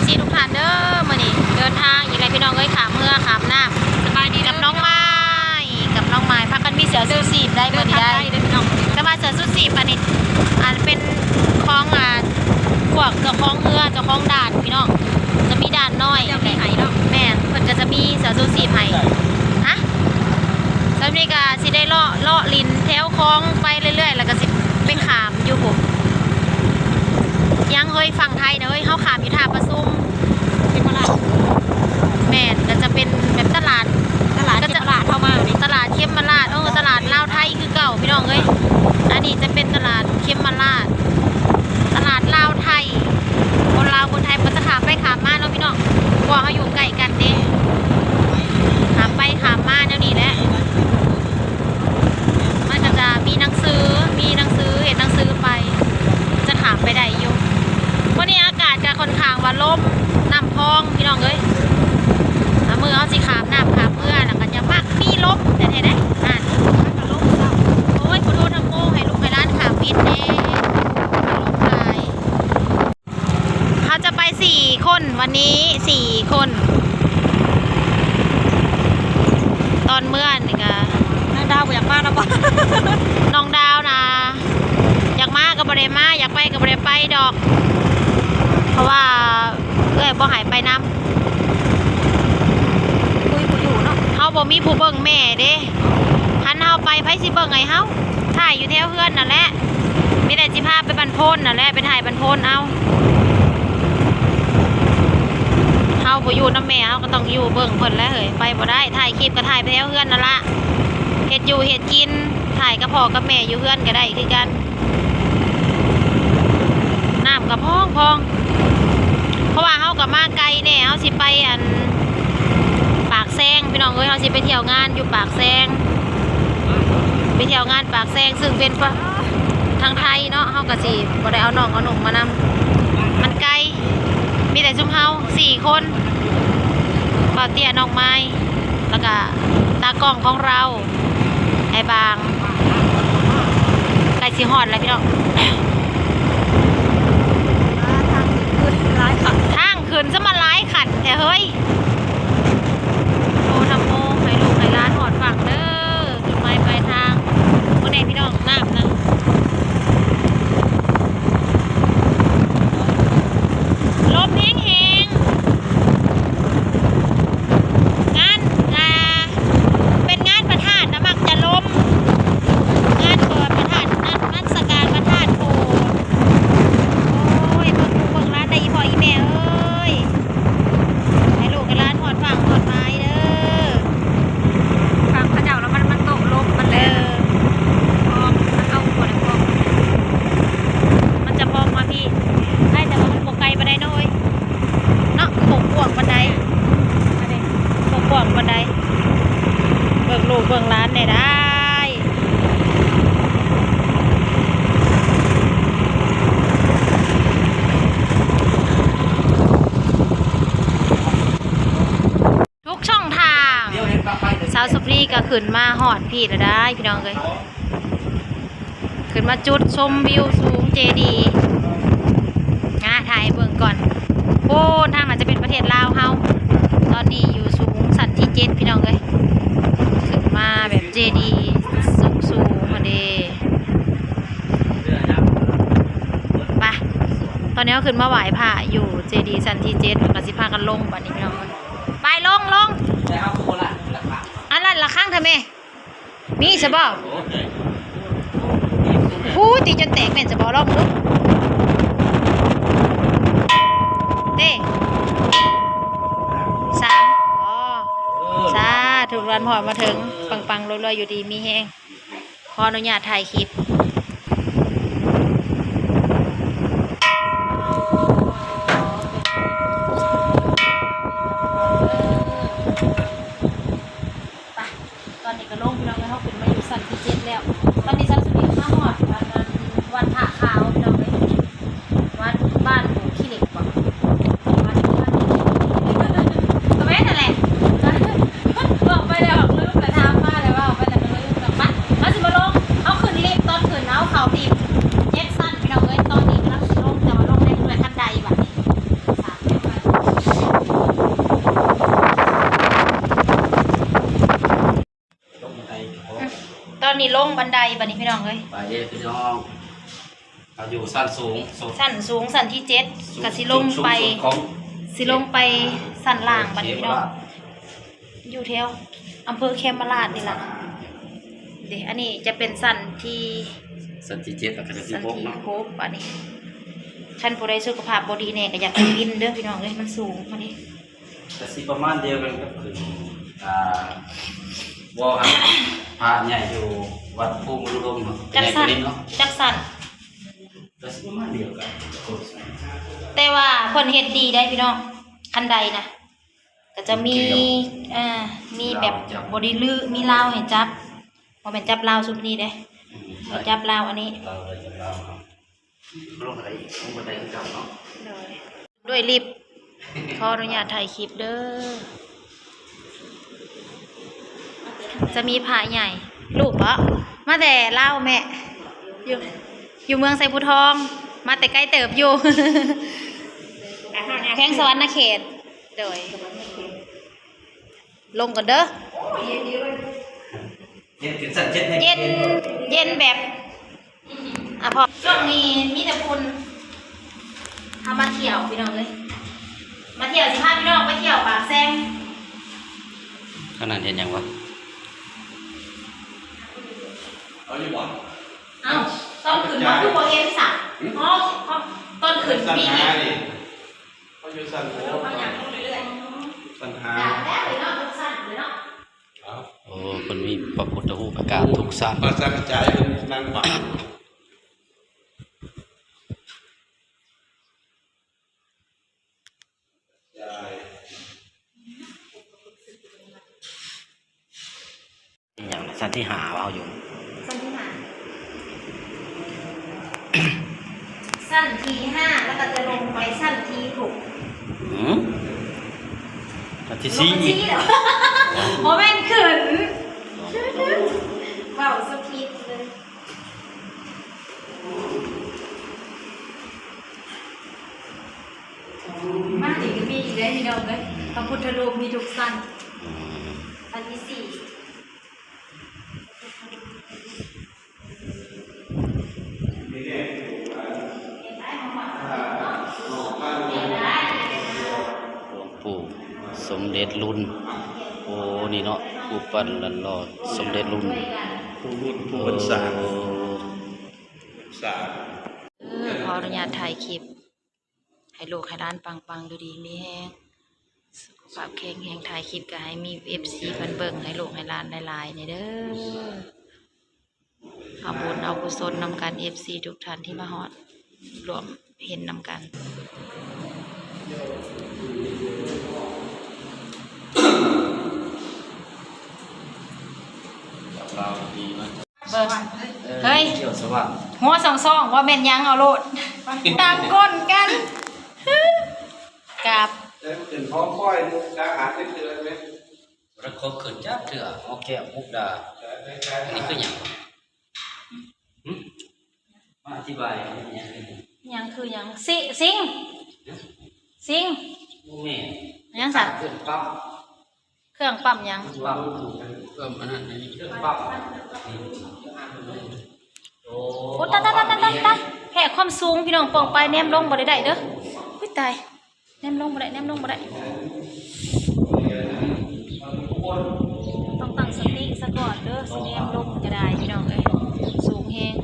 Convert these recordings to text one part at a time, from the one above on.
ດີທຸກທ່ານເດີ ມື້ນີ້ເດີນທາງອີກແລ້ວພີ່ນ້ອງເອີຍ ຂ້າມເຮືອຂ້າມນ້ຳ ສະບາຍດີ ກັບນ້ອງມາຍ ກັບນ້ອງມາຍ ພາກັນມີເສື້ອຊູຊີບໄດ້ມື້ນີ້ໄດ້ ເດີນທາງໄກເດີພີ່ນ້ອງ ແຕ່ວ່າເສື້ອຊູຊີບອັນນີ້ ອັນເປັນຂອງ ອ່າ ພວກເຈົ້າຂອງເຮືອ ເຈົ້າຂອງດ່ານພີ່ນ້ອງ ຈະມີດ່ານນ້ອຍ ເຈົ້າມີໃຫ້ເນາະ ແມ່ນ ເພິ່ນກໍຈະມີເສື້ອຊູຊີບໃຫ້ ຮະ ສ່ຳນີ້ກໍຊິໄດ້ເລາະ ເລາະຫຼິ້ນແຖວຂອງໄປເລື້ອຍໆ ແລ້ວກໍຊິໄປຂ້າມຢູ່ພຸ້ນ ຍັງເຮີ້ຍ ຝັ່ງໄທນະເຮີ້ຍ ເຮົາຂ້າມຢູ່ທ່າປະຊຸມ ເຂມມະລາດ ແມ່ນ ກໍຈະເປັນແບບຕະຫຼາດ ຕະຫຼາດເຂມມະລາດ ເຮົາມານີ້ ຕະຫຼາດເຂມມະລາດ ເອີ ຕະຫຼາດລາວໄທຄືເກົ່າພີ່ນ້ອງເອີຍ ອັນນີ້ຈະເປັນຕະຫຼາດເຂມມະລາດ ຕະຫຼາດລາວໄທ ຄົນລາວຄົນໄທເພິ່ນຈະຂ້າມໄປຂ້າມມາເນາະພີ່ນ້ອງ ເພາະວ່າເຮົາຢູ່ໃກ້ກັນເດ້ ຂ້າມໄປຂ້າມມາແນວນີ້ແຫຼະ ມັນກໍຈະມີໜັງສື ມີໜັງສື ເຮັດໜັງສືໄປ ຈະຂ້າມໄປໄດ້ຢູ່ ມື້ນີ້ອາກາດກໍຄ່ອນຂ້າງວ່າລົມ ນ້ຳພອງພີ່ນ້ອງເອີຍ ອ່າ ມື້ເຮົາຊິຂ້າມນ້ຳຂ້າມເຮືອ ແລ້ວກໍຈະມັກມີລົມແທ້ໆເດ້ ນັ້ນ ໂອ້ຍ ພຸ້ນ ທຳໂມ ໃຫ້ລູກໃຫ້ຫຼານຂ້າມວິດແດ່ ລົມຫຼາຍ. ເຮົາຈະໄປສີ່ຄົນ ວັນນີ້ສີ່ຄົນ ຕອນເມືອນີ້ກະ ນາງດາວບໍ່ຢາກມານຳບໍ່? ນ້ອງດາວນະ ຢາກມາກໍບໍ່ໄດ້ມາ ຢາກໄປກໍບໍ່ໄດ້ໄປດອກ ເພາະວ່າເອື້ອຍບໍ່ໃຫ້ໄປນຳ ຄຸຍບໍ່ຢູ່ເນາະ ເຮົາບໍ່ມີຜູ້ເບິ່ງແມ່ເດ້ ຄັນເຮົາໄປໃຜຊິເບິ່ງໃຫ້ເຮົາ? ຖ່າຍຢູ່ແຖວເຮືອນນັ້ນແຫຼະ ມີແຕ່ຊິພາໄປບັນໂພນນັ້ນແຫຼະ ໄປຖ່າຍບັນໂພນເອົາ ເຮົາບໍ່ຢູ່ນຳແມ່ ເຮົາກໍຕ້ອງຢູ່ເບິ່ງເພິ່ນແຫຼະເຮີ້ຍ ໄປບໍ່ໄດ້ ຖ່າຍຄລິບກໍຖ່າຍແຖວເຮືອນນັ້ນລະ ເຮັດຢູ່ເຮັດກິນ ຖ່າຍກັບພໍ່ກັບແມ່ຢູ່ເຮືອນກໍໄດ້ຄືກັນ ນ້ຳກໍພອງໆ ເພາະວ່າເຮົາກໍມາໄກແດ່ ເຮົາຊິໄປອັນປາກ ແຊງ ພີ່ນ້ອງເອີຍ ເຮົາຊິໄປທ່ຽວງານຢູ່ປາກແຊງ ໄປທ່ຽວງານປາກແຊງ ຊຶ່ງເປັນປະ ທາງໄທເນາະ ເຮົາກໍຊິບໍ່ໄດ້ເອົານ້ອງເອົາໜຸ່ມມານຳ ມັນໄກ ມີແຕ່ຊຸມເຮົາສີ່ຄົນ ບ່າວເຕ້ຍ ນ້ອງມາຍ ແລ້ວກະຕາກ້ອງຂອງເຮົາ ອ້າຍບາງ ໃກ້ຊິຮອດແລ້ວພີ່ນ້ອງ ທາງຂຶ້ນຫຼາຍຄັນ ທາງຂຶ້ນຊະມາຫຼາຍ ຄັນແທ້ເຮີ້ຍ ໂອ້ ທຳໂມ ໃຫ້ລູກໃຫ້ຫຼານຮອດຝັ່ງເດີ ຈຸດໝາຍປາຍທາງ ເບິ່ງແດ່ພີ່ນ້ອງ ນ້ຳນະ ລົມແຮງໆ ງານ ອ່າ ເປັນງານພະທາດນະ ມັກຈະລົມ ງານບວດພະທາດ ງານນະມັດສະການພະທາດໂພດ ໂອ້ຍ ເບິ່ງລູກເບິ່ງຫຼານໄດ້ອີ່ພໍ່ອີ່ແມ່ເອີຍ ໃຫ້ລູກໃຫ້ຫຼານຮອດຝັ່ງຮອດໝາຍເດີ ຝັ່ງເຂົາເຈົ້າລະມັນ ມັນໂຕະລົມມັນແຫຼະ ເອີ ພອມ ມັນເອົາບໍ່ໄດ້ພອມ ມັນຈະພອມມາພີ້ ໃກ້ແຕ່ວ່າມັນບໍ່ໄກປານໃດເນາະເອີຍ ເນາະ ບໍ່ກວ້າງປານໃດ ບໍ່ກວ້າງປານໃດ ເບິ່ງລູກເບິ່ງຫຼານແດ່ໄດ໋. ທຸກຊ່ອງທາງ ສາວສຸພຣີກໍຂຶ້ນມາຮອດພີ້ແລ້ວໄດ໋ພີ່ນ້ອງເອີຍ ຂຶ້ນມາຈຸດຊົມວິວສູງເຈດີ ອ່າ ຖ່າຍໃຫ້ເບິ່ງກ່ອນ ໂອ້ ທາງນັ້ນຈະເປັນປະເທດລາວເຮົາ ຕອນນີ້ຢູ່ສູງຊັ້ນທີເຈັດ ພີ່ນ້ອງເອີຍ ຂຶ້ນມາແບບເຈດີສູງໆຫັ້ນເດ້ ໄປ ຕອນນີ້ເຮົາຂຶ້ນມາໄຫວ້ພະຢູ່ເຈດີຊັ້ນທີເຈັດ ແລ້ວກໍຊິພາກັນລົງບັດນີ້ ພີ່ນ້ອງເອີຍ ໄປ ລົງ ລົງ ອັນນັ້ນລະຄັງເທື່ອແມ່ ມີຊະບໍ່? ຮູ້ຕີຈົນແຕກແມ່ນຊະບໍ່? ລອງເບິ່ງເດ້ ສາມ ອໍ ສາທຸ ລັນຮອດມາເຖິງ ປັງໆ ລວຍໆ ຢູ່ດີມີແຮງ ຂໍອະນຸຍາດຖ່າຍຄລິບ. ໄປ ຕອນນີ້ກໍລົງ ພີ່ນ້ອງເອີຍ ເຮົາຂຶ້ນມາຢູ່ຊັ້ນທີເຈັດແລ້ວ ຕອນນີ້ສາວສຸນີມາຮອດອັນນັ້ນ ວັດຜາຂາວ ພີ່ນ້ອງເອີຍ ວັດບ້ານປູຂີ້ເຫຼັກບໍ ວັດ ວັດ ກໍແມ່ນຫັ້ນແຫຼະ ເວົ້າໄປແລ້ວລືມ ແລ້ວຖາມມາແລ້ວ ເວົ້າໄປແລ້ວກໍລືມ ໄປ ເຮົາຊິມາລົງ ເຮົາຂຶ້ນລິບຕອນ ລົງບັນໄດບັດນີ້ພີ່ນ້ອງເອີຍ ໄປເດ້ພີ່ນ້ອງ ເຮົາຢູ່ຊັ້ນສູງສຸດ ຊັ້ນສູງ ຊັ້ນທີເຈັດ ກະຊິລົງໄປ ສູງສຸດຂອງ ຊິລົງໄປຊັ້ນລ່າງບັດນີ້ພີ່ນ້ອງ ຢູ່ແຖວອຳເພີແຄມມະລາດນີ້ລະເດ້. ອັນນີ້ຈະເປັນຊັ້ນທີ ຊັ້ນທີເຈັດ ແລ້ວກະຊັ້ນທີຫົກເນາະ ຊັ້ນທີຫົກ ອັນນີ້ ຄັນຜູ້ໃດສຸຂະພາບບໍ່ດີແດ່ກະຢາກໄປປີນເດີພີ່ນ້ອງເອີຍ ມັນສູງ ອັນນີ້ ກະຊິປະມານດຽວກັນກັບຂຶ້ນ ອ່າ ວໍພະໃຫຍ່ຢູ່ວັດພູມະລຸດົມເນາະ ຈັກຊັ້ນ ຈັກຊັ້ນ ກະຊິປະມານດຽວກັນ ແຕ່ວ່າເພິ່ນເຮັດດີໄດ໋ພີ່ນ້ອງ ຂັ້ນໄດນະ ກະຈະມີ ມີ ອ່າ ມີແບບ ມີລາວຈັບ ບໍ່ໄດ້ລື ມີລາວໃຫ້ຈັບ ບໍ່ແມ່ນຈັບລາວຊຸມນີ້ເດ້ ອືມ ໃຫ້ຈັບລາວອັນນີ້ ລາວ ລາວຈັບລາວເນາະ ລົງໄປອີກ ລົງບັນໄດຄືເກົ່າເນາະ ໂດຍ ດ້ວຍລິບ ຂໍອະນຸຍາດຖ່າຍຄລິບເດີ ຈະມີພະໃຫຍ່ ລູກເບາະ ມາແຕ່ລາວແມ່ ຢູ່ ຢູ່ເມືອງໄຊພູທອງ ມາແຕ່ໄກເຕີບຢູ່ ແຂວງສະຫວັນນະເຂດ ໂດຍ ລົງກ່ອນເດີ ເຢັນເປັນຊັ້ນເຈັດໃນ ເຢັນ ເຢັນແບບ ອ່ະ ເພາະຊ່ວງນີ້ມີແຕ່ຝຸ່ນ ເຮົາມາທ່ຽວພີ່ນ້ອງເອີຍ ມາທ່ຽວ ຊິພາພີ່ນ້ອງໄປທ່ຽວປາກແຊງ ອັນນັ້ນເຮັດຫຍັງວະ ເອົາຢູ່ບໍ່ ເອົ້າ ຕອນຂຶ້ນມາຄືບໍ່ເຫັນສະ ອໍ ຕອນຂຶ້ນມີ ເຂົາຢູ່ຊັ້ນຫົກ ເຂົາຍ່າງລົງເລື້ອຍໆ ຊັ້ນຫ້າ ແລ້ວເລີຍເນາະ ຊັ້ນເລີຍເນາະ ໂອ້ ເພິ່ນມີພະພຸດທະຮູບໃຫ້ກາບທຸກຊັ້ນ ພະສັງກະຈາຍເພິ່ນນັ່ງປະ ອີຫຍັງ ຊັ້ນທີຫ້າເວົ້າຢູ່ ຊັ້ນທີຫ້າ ຊັ້ນທີຫ້າ ແລ້ວກໍຈະລົງໄປຊັ້ນທີຫົກ ຫືມ ຊັ້ນທີສີ່ ລົງຊັ້ນສີ່ແລ້ວ ບໍ່ແມ່ນຂຶ້ນ ເວົ້າສະຜິດເລີຍ ມານີ້ກໍມີອີກເດ້ພີ່ນ້ອງເອີຍ ພະພຸດທະຮູບມີທຸກຊັ້ນ ອືມ ອັນທີສີ່ ຫຼວງປູ່ສົມເດັດລຸນ ໂອ້ ນີ້ເນາະ ຮູບປັ້ນຫຼັ້ນຫຼໍ່ສົມເດັດລຸນ ຜູ້ລຸນ ຜູ້ເພິ່ນສ້າງ ເອີ ເພິ່ນສ້າງ ເອີ ຂໍອະນຸຍາດຖ່າຍຄລິບ ໃຫ້ລູກໃຫ້ຫຼານປັງໆ ຢູ່ດີມີແຮງ ສຸຂະພາບແຂງແຮງ ຖ່າຍຄລິບກໍໃຫ້ມີເອັຟຊີເພິ່ນເບິ່ງ ໃຫ້ລູກໃຫ້ຫຼານຫຼາຍໆ ແດ່ເດີ ເອົາບຸນເອົາກຸສົນນຳກັນ ເອັຟຊີທຸກທ່ານທີ່ມາຮອດ ຮ່ວມເຫັນນຳກັນ ເບິ່ງ ເອີ ເຮີ້ຍ ຫົວສອງໆ ວ່າແມ່ນຫຍັງເອົາໂລດ ຕາມກົ້ນກັນ ກາບ ເອີ ເປັນຂອງຂ້ອຍ ກາຫາເທື່ອແມ່ນ ບໍ່ໄດ້ຂໍຂຶ້ນຈັກເທື່ອ ຫອມແກ້ມມຸກດາ ອັນນີ້ຄືຫຍັງ? ຫຶ? ມາອະທິບາຍ ຫຍັງຄືຫຍັງ? ຫຍັງຄືຫຍັງ? ຊິ ຊິງ ຊິງ ບໍ່ແມ່ນ ຫຍັງຊັ້ນ? ເຄື່ອງປ້ຳ ເຄື່ອງປ້ຳຫຍັງ? ປ້ຳ ປ້ຳອັນນັ້ນອັນນີ້ ເຄື່ອງປ້ຳ ໂອ້ ຕາຍ ຕາຍ ຕາຍ ຕາຍ ແທ້ ຄວາມສູງ ພີ່ນ້ອງ ປ້ອງໄປແນມລົງບໍ່ໄດ້ໄດ້ເດີ ອຸ້ຍ ຕາຍ ແນມລົງບໍ່ໄດ້ ແນມລົງບໍ່ໄດ້ ຕ້ອງຕັ້ງສະຕິສະກ່ອນເດີ ຊິແນມລົງກໍໄດ້ພີ່ນ້ອງເອີຍ ສູງແຮງ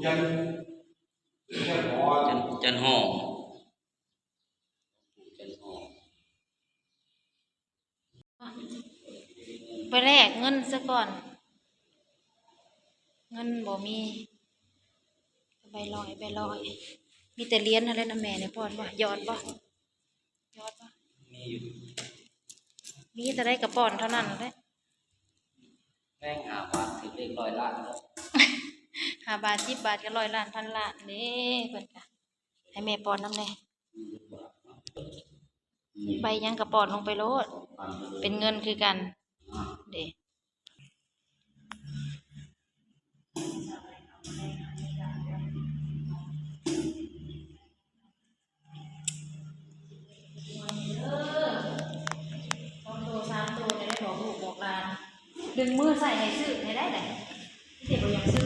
ຈັນ ຈັນ ຈັນຫອມ ຈັນຫອມ. ໄປແລກເງິນຊະກ່ອນ ເງິນບໍ່ມີ ໃບຮ້ອຍ ໃບຮ້ອຍ ມີແຕ່ຫຼຽນຫັ້ນແຫຼະນຳແມ່ນີ້ ປ້ອນບໍ່ ຢອດບໍ່ ຢອດບໍ່ ມີຢູ່ ມີເທົ່າໃດກໍປ້ອນເທົ່ານັ້ນແຫຼະ ແລກຫ້າບາດຖືກເລກຮ້ອຍລ້ານ ຫ້າບາດ ສິບບາດກໍຮ້ອຍລ້ານ ພັນລ້ານເດ້ ເພິ່ນກະ ໃຫ້ແມ່ປ້ອນນຳແດ່ ໃບຫຍັງກໍປ້ອນລົງໄປໂລດ ເປັນເງິນຄືກັນເດ້. ເອີ ມືໃສ່ໃຫ້ຊື້ໃຫ້ໄດ້ແຫຼະ ທີ່ບໍ່ຢາກຊື້.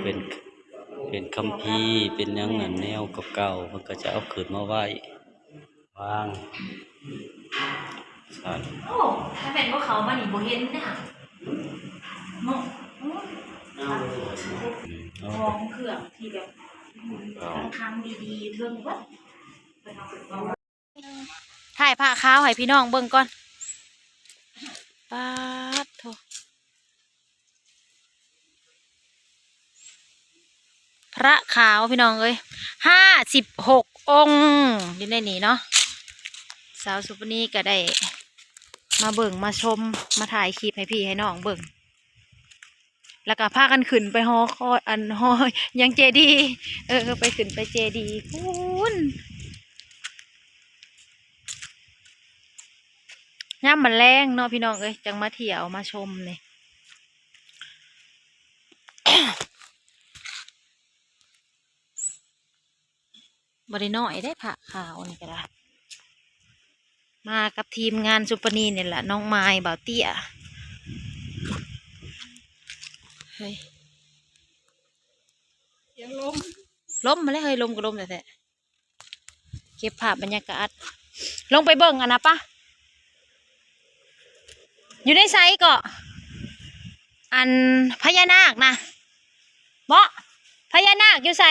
ເປັນ ເປັນຄຳພີ ເປັນຫຍັງອັນແນວເກົ່າໆ ເພິ່ນກໍຈະເອົາຂຶ້ນມາໄວ້ວາງຊັ້ນ. ໂອ້ ຖ້າແມ່ນບໍ່ເຂົ້າມານີ້ບໍ່ເຫັນເດ້ເນາະ ຂອງເຄື່ອງທີ່ແບບຄັງໆ ດີໆ ເທິງເບິດ ເພິ່ນເອົາຂຶ້ນມາ ຖ່າຍພະຂາວໃຫ້ພີ່ນ້ອງເບິ່ງກ່ອນ. ປາດໂທ້ ພະຂາວພີ່ນ້ອງເອີຍ ຫ້າສິບຫົກອົງ ຢູ່ໃນນີ້ເນາະ. ສາວສຸປະນີກໍໄດ້ມາເບິ່ງມາຊົມ ມາຖ່າຍຄລິບໃຫ້ພີ່ໃຫ້ນ້ອງເບິ່ງ. ແລ້ວກໍພາກັນຂຶ້ນໄປຫໍຄອຍ ອັນ ຫໍຫຍັງ ເຈດີ ເອີ ໄປຂຶ້ນໄປເຈດີພຸ້ນ. ຍາມມື້ແລງເນາະພີ່ນ້ອງເອີຍ ຈັ່ງມາທ່ຽວມາຊົມນີ້. ບໍ່ໄດ້ນ້ອຍເດ້ພະຂາວນີ້ກໍໄດ້ ມາກັບທີມງານສຸປະນີນີ້ແຫຼະ ນ້ອງມາຍ ບ່າວເຕ້ຍ. ເຮີ້ຍ ສຽງລົມ ລົມມາແລ້ວເຮີ້ຍ ລົມກໍລົມແທ້ໆ. ເກັບພາບບັນຍາກາດ ລົງໄປເບິ່ງອັນນະປະ ຢູ່ໃນໃສເກາະ ອັນພະຍານາກນະ ເບາະ ພະຍານາກຢູ່ໃສ?